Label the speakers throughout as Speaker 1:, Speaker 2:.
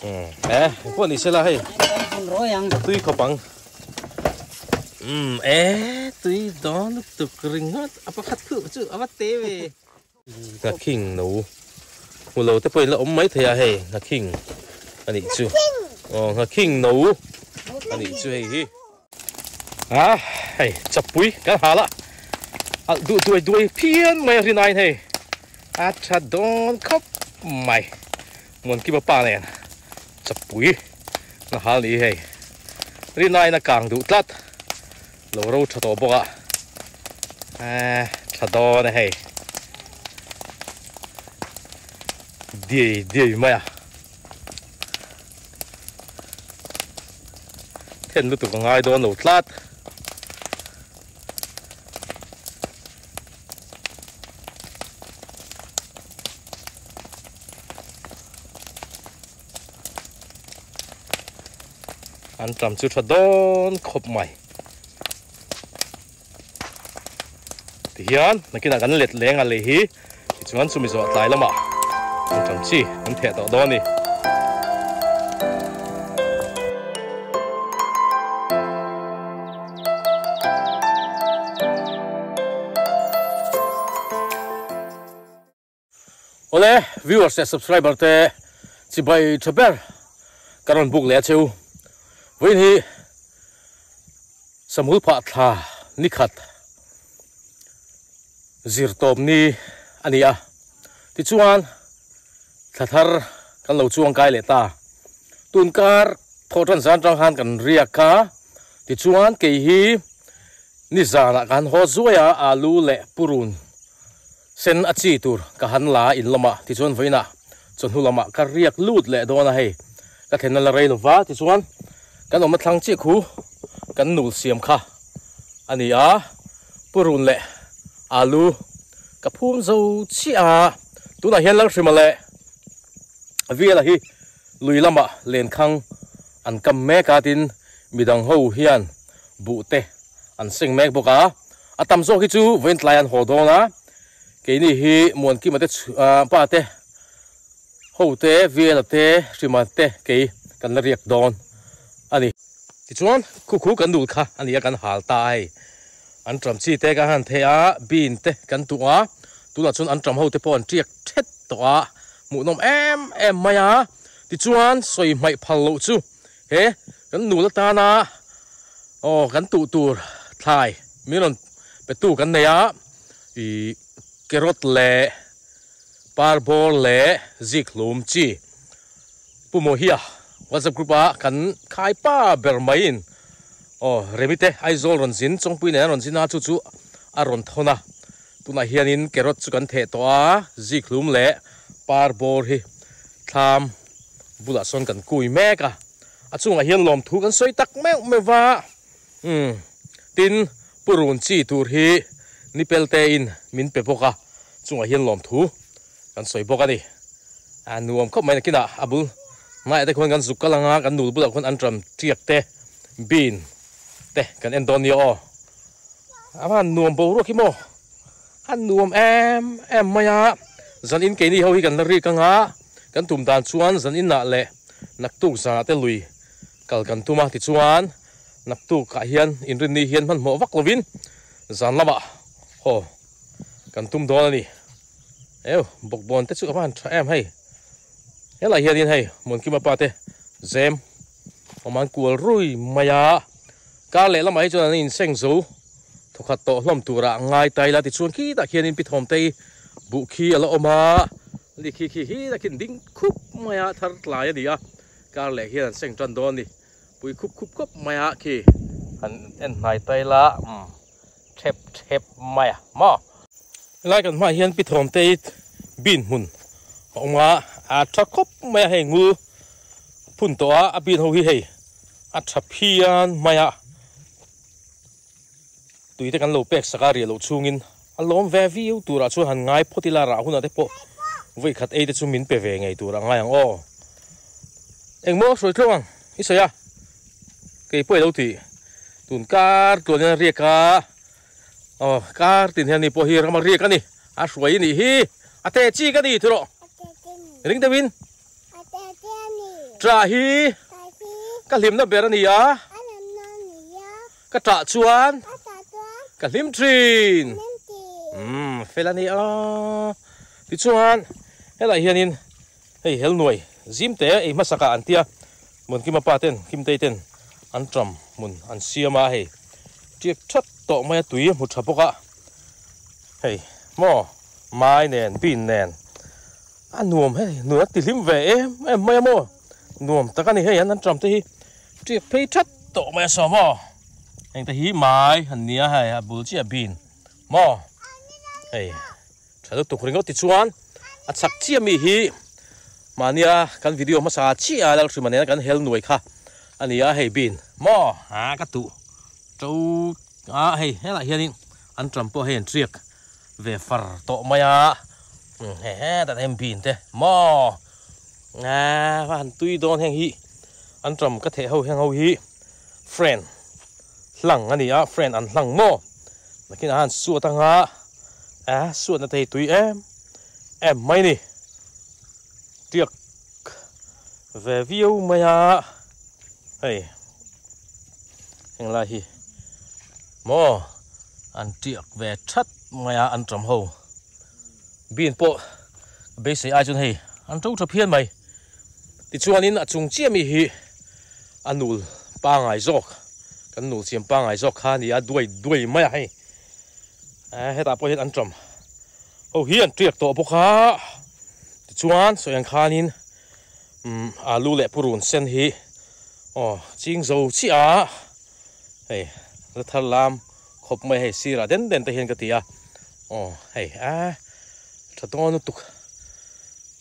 Speaker 1: E pawh ni sela hei tui khawp ang um e tui dawn lutuk ringawt a pakhat khuh chu a va te ve Nghakhing no hmu lo te pawhin la awm mai thei a hei nghakhing a nih chu aw nghakhing no a nih chu hei hi a hei chapui kan hal a alh duh duai duai phian mai a rin aiin hei a tha dawn khawp mai Muankipa pa nen chapui na hal ni hei rin aiin a kang duh tlat. Lo ro tha tawh bawk a, eh tha dawn e hei, diai diai mai a, then lutuk a ngai dawn lo tlat. An tam chu tha dawn khawp mai. Tihian nakinah kan let leng a lei hi tichuan chumi zawh tlai lamah an tam chi an theh tawh dawn a ni. Awle viewers leh subscriber te chibai tha ber ka rawn buk leh a cheu. Vawiin hi Samhul phah thla ni khat zir tawp ni a ni a. Tichuan thla thar kan lo chuang kai leh ta. Tunkar thawh tan zan tang khan kan riak a. Tichuan kei hi nizanah ka han haw zuai a, alu leh purun Sen a chi tur ka han la in lamah tichuan vawiinah chawhnu lamah ka riak lut leh dawn a hei ka thlenna la rei lova tichuan kan awmna thlang chiah khu kan nul siam kha a ni a purun leh alu ka phum zo chiah a tunah hian Lalhrima leh Viala hi lui lamah lenkhang an kam mek a tin midang ho hian buh te an seng mek bawk a. A tam zawk hi chu vawiin tlai an haw dawn a, keini hi Muankima te pa te ho te, Viela te, Hrima te kei kan la riak dawn a ni. Tichuan khu khu kan dul kha a ni a, kan hal ta a hei. An ṭam chi te kan han theh a, bean te kan tuh a, tunah chuan an ṭam ho te pawh an ṭiak ṭhet tawh a, hmuhnawm em em mai a. Tichuan sawi hmaih phal loh chu he kan nul atana Aw kan tuh tur thlai min rawn pe tu kan nei a, ih carrot leh parbawr leh zikhlum chi Pu Mawhia WhatsApp group a kan khai pa ber maiin aw Remite Aizawl rawn zin Chawngpui nen a rawn zin a chu chu a rawn thawn a, tunah hianin carrot chu kan theh tawh a, zikhlum leh parbawr hi thlam bulah sawn kan kui mek a. A chungah hian lawmthu kan sawi tak meuh meuh va, umm tin purun chi tur hi ni pelte in min pe bawk a, chungah hian lawmthu kan sawi bawk a ni. A nuam khawp mai nakinah a bul hmaiah te khuan kan zuk kal ang a, kan nul bulah khuan anṭam tiak te bean te kan en dawn nia aw. A van nuam boruak hi maw? A nuam em em mai a, zan in keini ho hi kan la rik ang a, kan tum dan chuan zan inah leh naktuk zanah te lui kal kan tum a, tichuan naktuk ah hian inrinni hian hmanhmawh vak lovin zan lamah haw kan tum dawn a ni. Eu, bawkbawn te chu a va han tha em hei, helai hianin hei Muankima pa te zem awm an kual rui mai a, kar leh lamah hi chuan an inseng zo. Thawkhat tawh hlawm turah ngai ta ila tichuan khitah khianin pi thawmtei buh khi a la awm a, ni khi khi hi takin ding khup mai a thar tlai a ni a, kar leh hian an seng tan dawn a ni, pui khup khup khawp mai a khi han en hnai ta ila umm thep thep mai a maw. Helai kan hmaah hian pi thawmtei bin hmun a awm a, a tha khawp mai a hei ngul phun tawh a, a bin ho hi hei a tha phian mai a. Tui te kan lo pek sak a riah loh chhungin a lawm ve viau turah chuan han ngai phawt ila rah hunah te pawh vawi khat ei te chu min pe ve ngei tur a ngai ang aw. Engmaw hruai thlawk ang i sawi a, kei pawh i lo ti tun kar tluan hian a riak a, aw kar tin hian ni pawh hi ram a riak a ni, a hruai i nih hi a te chi ka ni tih rawh ring deuhin. Ṭah hi ka hlimna ber a ni a, ka ṭah chuan ka hlim ṭhin. Umm fel a ni a. Tichuan helaiah hianin hei helnuai zim te ei hmasakah an tia Munkima pa ten Kimtei ten an ṭam hmun an siam a hei ṭiak ṭhat tawh mai a tui a hmu ṭha bawk a hei maw mai nen bean nen a nuam hei nuam a ti hlim ve em em mai a maw nuam tak a ni hei an an ṭam te hi ṭiak phei ṭhat tawh mai a saw maw heng te hi mai an nia hei a bul chiah bean maw hei. Tha lutuk ringawt tichuan a chak chiah mi hi mahnia kan video hmasa chiah a Lalhrima nena kan hel nuai kha a ni a hei bin maw a ka tuh to a hei helaiah hianin an ṭam pawh hei an ṭiak ve far tawh mai a he hetah hian bin te maw a han tui dawn heng hi an ṭam ka theh ho heng ho hi friend hlang a ni a friend an hlang maw nakinah han suat anga a suatna te hi tui em em mai ni tiak ve viau mai a hei henglai hi maw an tiak ve that mai a an ṭam ho bean pawh beisei ai chuan hei an ṭo ṭha phian mai. Tichuanin a chung chiah mi hi a nul pangai zawk, kan nul siam pangai zawk kha a ni a, duai duai mai a hei. Eh hetah pawh hian an ṭawm ho hi an ṭiak tawh bawk a, tichuan sawi ang khanin umm alu leh purun sen hi aw ching zo chiah a, hei la thar lam khawp mai a hei sirah den den te hian ka ti a, aw hei eh tha dawn lutuk.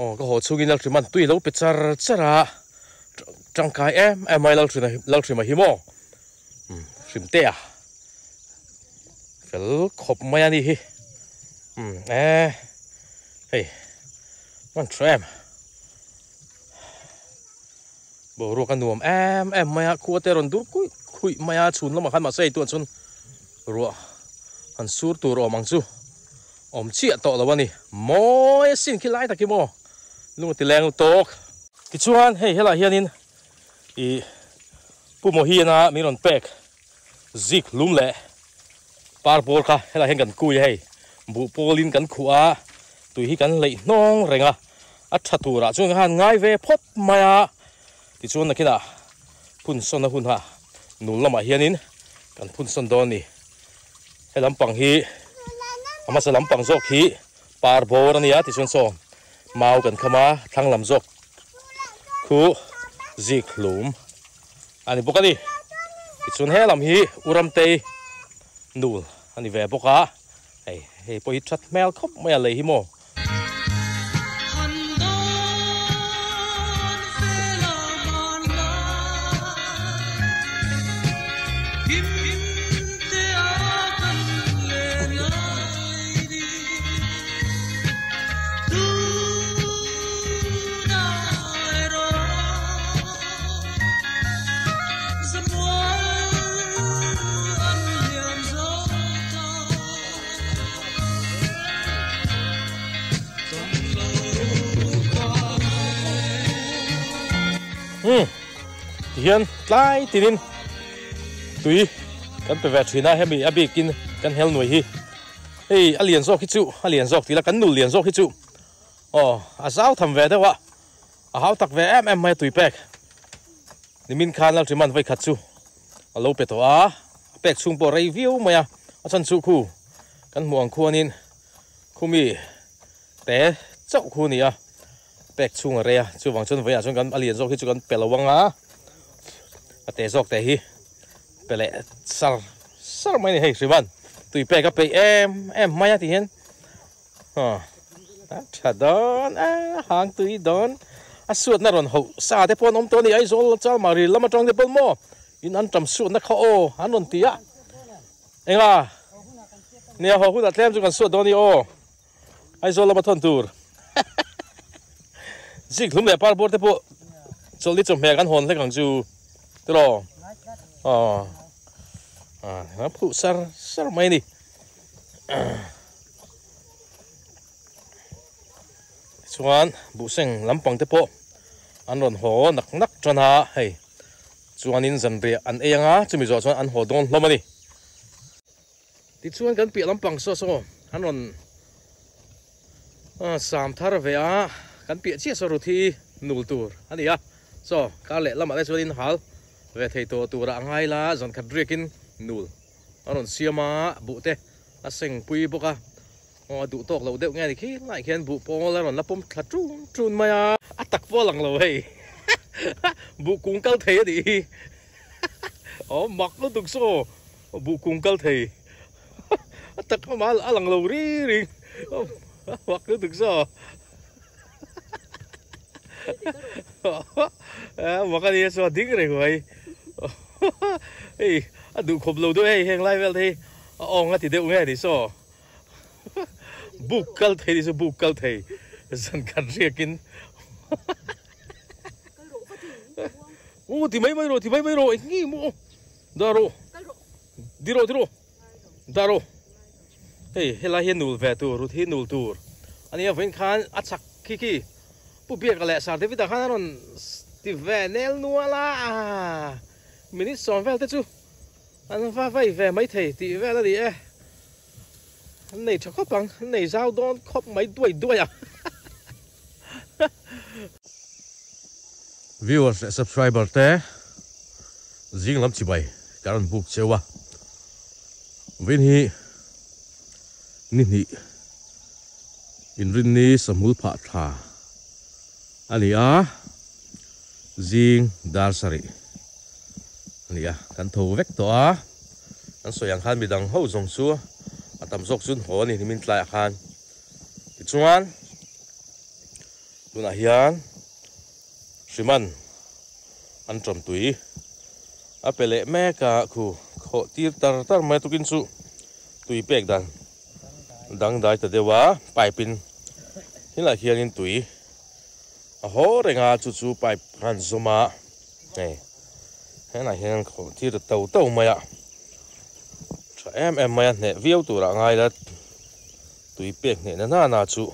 Speaker 1: Aw ka haw chhungin Lalhrima'n tui lo pe char char a, tangkai em em mai Lalhrina Lalhrima hi maw umm hrim te a fel khawp mai a ni hi umm e hei hman tha em boruak a nuam em em mai a khua te rawn dur kuih kuih mai a chhun lamah khan mahse hei tuah chuan ruah han sur tur awm ang chu. Awm chiah tawh lo a ni. Mawi asin khi lai tak hi maw lung a ti leng tawk. Tichuan hei helaiah hianin ih Pu Mohiana min rawn pek zik lum leh par bawr kha helaiah hian kan kui a hei. Buh pawlin kan khuh a, tui hi kan leih hnawng reng a, a tha turah chuan ka han ngai ve phawt mai a. Tichuan nakinah phun sawn a hun a nul lamah hianin kan phun sawn dawn a ni. He lampang hi a hmasa lampang zawk hi par bawr a nia tichuan saw mau kan kham a thlang lam zawk khu zik hlum a ni bawk a ni tichuan he lam hi u Ramtei nul a ni ve bawk a hei hei pawh hi that hmel khawp mai a lei hi maw. Umm tihian tlai tinin tui kan pe ve thin a hemi a bikin kan hel nuai hi hei a lian zawk hi chu a lian zawk tih la kan nul lian zawk hi chu aw a zau tham ve deuh a a hau tak ve em em mai a tui pek nimin khan Lalhriman vawikhat chu a lo pe tawh a a pek chhung pawh rei viau mai a a chhan chu khu kan hmuh ang khuanin khumi te chauh khu a ni a pek chhung a rei a chuvang chuan vawiinah chuan kan a lian zawk hi chu kan pe lo ang a a te zawk te hi pe leh sar sar mai a ni hei hriman tui pek a peih em em mai a ti hian Aw a tha dawn a hang tui dawn a suatna rawn hauh sa te pawh an awm tawh a ni Aizawl Chalmari lam atang te pawh maw in an tam suatna kha aw an rawn ti a enga nia haw hunah tlem chu kan suat dawn a ni aw Aizawl lama thawn tur zik hlum leh par bawr te pawh chawlhni chawhmeh kan hawn hlek ang chu tiraw aw a phuh sar sar mai a ni. Chuan buhseng lampang te pawh An rawn haw nak nak tan a, hei chuanin zanriah an ei anga chumi zawh chuan an haw dawn hlawm a ni. Tichuan kan piah lampang saw saw an rawn sam thar ve a, kan piah chiah saw Ruthi nul tur a ni a, saw kar leh lamah te chuanin hal ve thei tawh turah a ngai la, zan khat riakin nul a rawn siam a, buh te a seng pui bawk a. Aw a duh tawk loh deuh nge ni khi lai khian buh pawl a rawn la pawm thla tun tun mai a. A tak pawh a lang lo hei. Buh kung kal thei a nih hi. Aw mak lutuk saw buh kung kal thei. A tak amah a lang lo ri ri. Mak lutuk saw. Mak a nia saw a ding reng mai. Hei a duh khawp lo deuh hei heng lai vel te hi a awng a ti deuh nge ni saw. Buk kal thei ni chu buk kal thei zan khat riakin u ti mai mai rawh ti mai mai rawh eng nge maw dah rawh di rawh di rawh dah rawh hei helai hi nul ve tur rut hi nul tur ania vawiin khan a chak khi khi Pu Biaka leh Sir David-a khan a rawn ti ve nel nual a minute sawm vel te chu An va vai ve mai thei tih vel a ni e. An nei tha khawp ang, an nei zau dawn khawp mai duai duai ang. Viewers leh subscriber te zing lam chibai ka rawn buk cheu a. Vin hi ni hnih inrinni sahmul phah thla a ni a, zing dar sarih. A ni a, kan tho vek tawh a, kan sawi ang khan midang ho zawng chu a tam zawk chu an haw a ni nimin tlaiah khan. Tichuan tunah hian Hriman an tawm tui a pe leh mek a, khu khawh tir tar tar mai a tukin chu tui pek dan dangdai ta deuh a, pipe in thilah hianin tui a haw reng a, chu chu pipe khan zawm a. Hei henah hian khawh thil ta to to mai a tha em em mai a hneh viau turah ngai la tui pek hneh na nana chu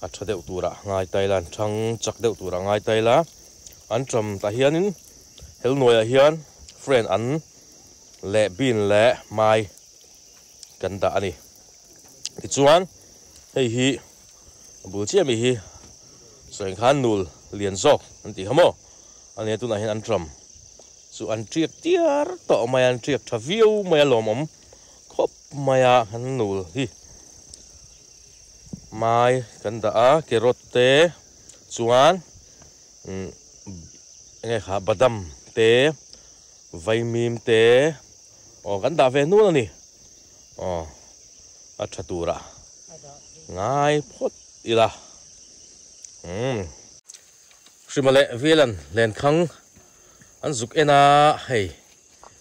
Speaker 1: a tha deuh turah ngai ta ila an thang chak deuh turah ngai ta ila an tawm tah hianin helnuaiah hian friend an leh bean leh mai kan dah a ni tichuan hei hi A bul chiah mi hi sawi khan nul lian zawk an tih kha maw a nia tunah hian an tram chu an tiak tiar tawh mai a an tiak tha viau mai a lawmawm khawp mai a an nul hi mai kan dah a carrot te chuan umm enge kha badam te vaimim te aw kan dah ve nual a ni aw a tha turah. Ngai phawt ila. Umm. Hrima leh Velan lenkhang an zuk en a, hei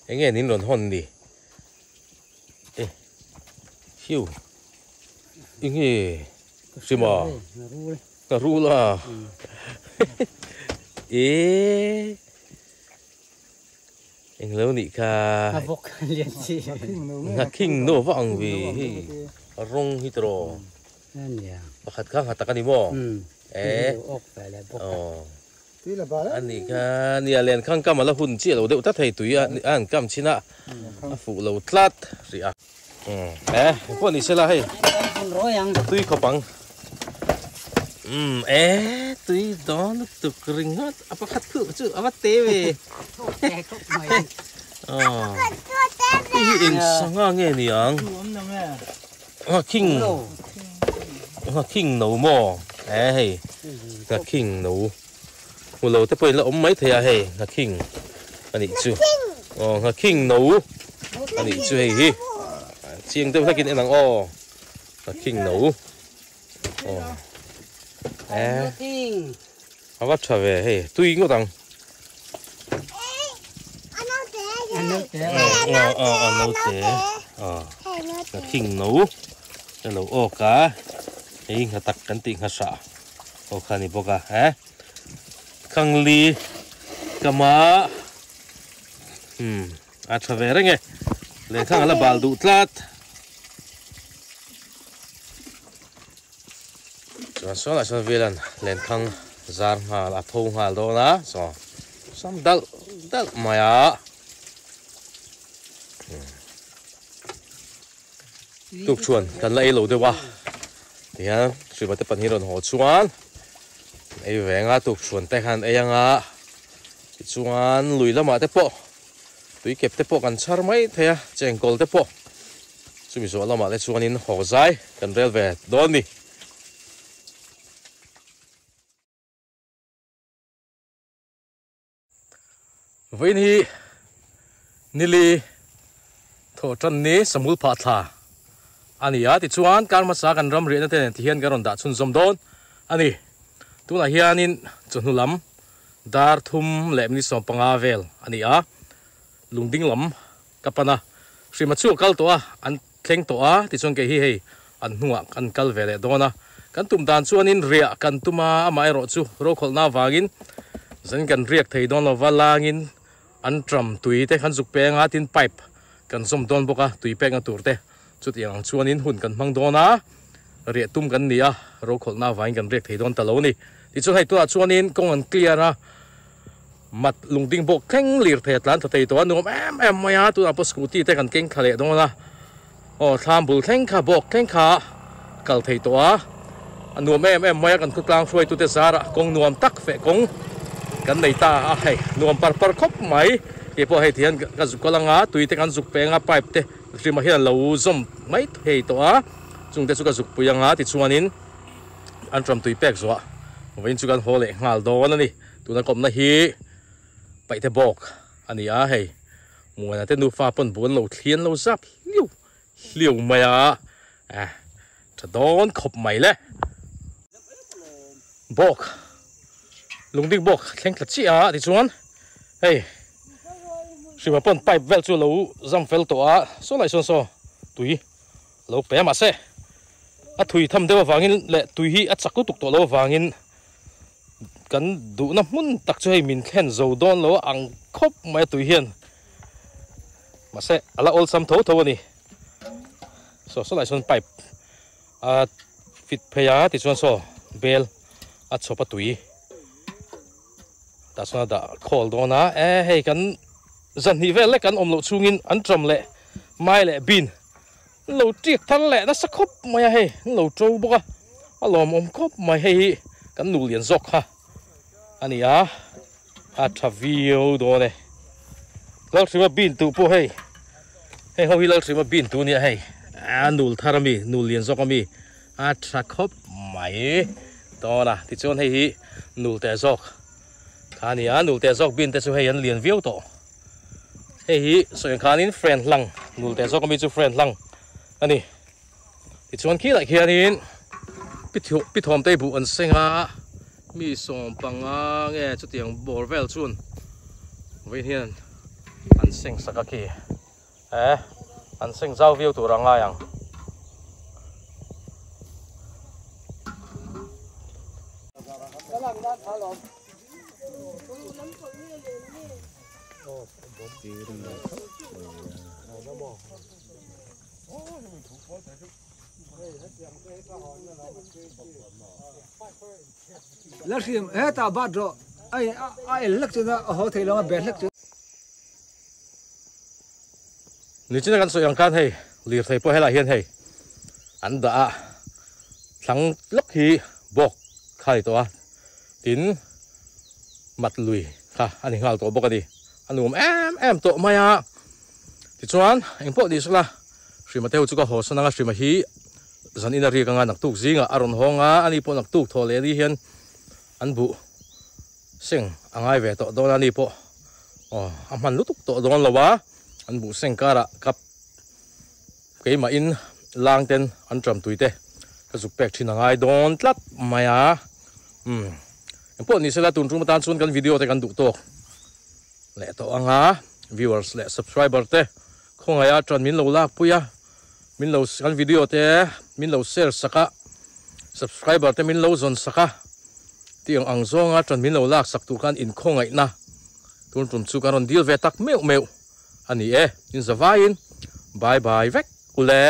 Speaker 1: eng nge nin rawn hawn ni? E hiu eng nge Hrima? Ka rul a. E Eng lo nih kha.
Speaker 2: Nghavawk lian chi.
Speaker 1: Nghakhing no va ang ve hei a rawng hi tiraw.
Speaker 2: Ania.
Speaker 1: Pakhat kha nghatak a ni maw?
Speaker 2: E. Aw.
Speaker 1: A nih kha nia len khang kam a la hun chiah lo deuh tlat hei tui a an kam chin a a fuh lo tlat rih a. E pawh ni sela hei. Tui khawp ang. Umm e tui dawn lutuk ringawt a pakhat khuh chu a va te ve. Aw hei hi eng sangha nge ni ang? Nghakhing nghakhing no maw? E hei nghakhing no hmu lo te pawhin la awm mai thei a hei nghakhing a nih chu. Aw nghakhing no a nih chu hei hi chiang deuh hlekin en ang aw nghakhing no. Aw eh a va tha ve hei tui ngawt ang aw aw a naute aw ka khing no ka lo awk a hei ngha tak kan tih ngha hrah aw kha ni bawk a eh khangli kama umm a tha ve reng e lehkhang a la bal duh tlat. Chuan sawnah sawn Velan lenkhang zar nghal a tho nghal dawn a saw sam dalh dalh mai a tuk chuan kan la ei lo deuh a tihian hriva te pahnih rawn haw chuan ei ve anga tuk chhuan te khan ei anga tichuan lui lamah te pawh tui kep te pawh kan chhar mai thei a chengkawl te pawh chumi zawh lamah te chuanin haw zai kan rel ve dawn a ni. Vawiin hi nili thawh tan ni samul phah thla a ni a tichuan kar hmasa kan ram riahna te nen tihian kan rawn dah chhunzawm dawn a ni. Tunah hianin chawhnu lam dar thum leh minute 15 vel a ni a, lungding lam ka pan a, hrima chu a kal tawh a, an thleng tawh a tichuan kei hi hei an hnungah kan kal ve leh dawn a, kan tum dan chuanin riah kan tum a, amaherawh chu rokhawlhna avangin zan kan riak thei dawn lova langin an tram tui te kan zuk peng a tin pipe kan zawm dawn bawk a tui pekna tur te chutiang ang chuanin hun kan hmang dawn a, riah tum kan ni a, rokhawlhna avangin kan riak thei dawn ta lo a ni. Tichuan hei tunah chuanin kawng an clear a. Mat lungding bawk thleng lirthei a tlan tha thei tawh a, nuam em em mai a, tunah pawh scooty te kan keng thla leh dawn a, aw thlam bul thleng kha bawk thleng kha kal thei tawh a, a nuam em em mai a, kan khawtlang hruaitute zarah kawng nuam tak feh kawng kan nei ta a, hei nuam par par khawp mai, kei pawh hei tihian ka zuk kal anga tui te kan zuk peng a, pipe te hrimah hian a lo zawm mai thei tawh a, chungte chu ka zuk pui anga tichuanin an ram tui pek zuah vawiin chu kan haw leh nghal dawn a ni. Tuna kawmna hi paihte bawk a ni a, hei Muana te nufa pawn bu an lo thlian lo zap hliu hliu mai a, eh tha dawn khawp mai le. Bawk lungdik bawk thleng tla chiah a tichuan hei hrima pawn pipe vel chu a lo zam fel tawh a, saw lai sawn saw tui lo pe a mahse a thui tham deuh avangin leh tui hi a chak lutuk tawh lo avangin Kan duhna hmun tak chu hei min thlen zo dawn lo ang khawp mai a tui hian mahse a la awlsam tho tho a ni saw saw lai sawn pipe a fit phei a tichuan saw bel a chhawp a tui tah chuan a dah khawl dawn a e hei kan zan hnih vel lek kan awm loh chhungin an tawm leh mai leh bean An lo tiak thar leh nasa khawp mai a hei, an lo to bawk a, a lawmawm khawp mai hei hi kan nu lian zawk kha a ni a, a tha viau dawn e. Lalhrima bin tuh pawh hei, hei ho hi Lalhrima bin tuh a nia hei, a nul thar a mi, nul lian zawk a mi, a tha khawp mai dawn a, tichuan hei hi nul teh zawk kha a ni a, nul teh zawk bin te chu hei an lian viau tawh. Hei hi sawi ang khanin friend hlang nul teh zawk ami chu friend hlang a ni. Tichuan khilai khianin pi thawm te buh an seng a, mi 15 nge chutiang bawr vel chuan vawiin hian an seng sak a khi e an seng zau viau tur a ngai ang.
Speaker 3: La hrim hetah bat rawh a a el hlek chuan a haw thei lo a bet hlek chuan.
Speaker 1: Nichina kan sawi ang khan hei lirthei pawh helaiah hian hei an dah a thlang lawk hi bawk kha a ni tawh a tin mat lui kha a ni nghal tawh bawk a ni a nuam em em tawh mai a tichuan engpawh ni sela Hrima te ho chu ka haw sawn anga Hrima hi zan in a riak anga naktuk zingah a rawn hawng a ani pawh naktuk thawh leh ni hian an buh seng a ngai ve tawh dawn a ani pawh aw a hman lutuk tawh dawn lo a an buh seng karah kap keimah in lang ten an tram tui te ka zuk pek thin a ngai dawn tlat mai a umm engpawh ni sela tun tum atan chuan kan video te kan duh tawk leh tawh anga viewers leh subscriber te khawngaih a tan min lo lak pui a min lo kan video te min lo share sak a subscriber te min lo zawn sak a tih ang ang zawnga tan min lo lak sak tur khan inkhawngaihna tun tum chu kan rawn deal ve tak meuh meuh a ni e in zavaiin bye bye vek ule.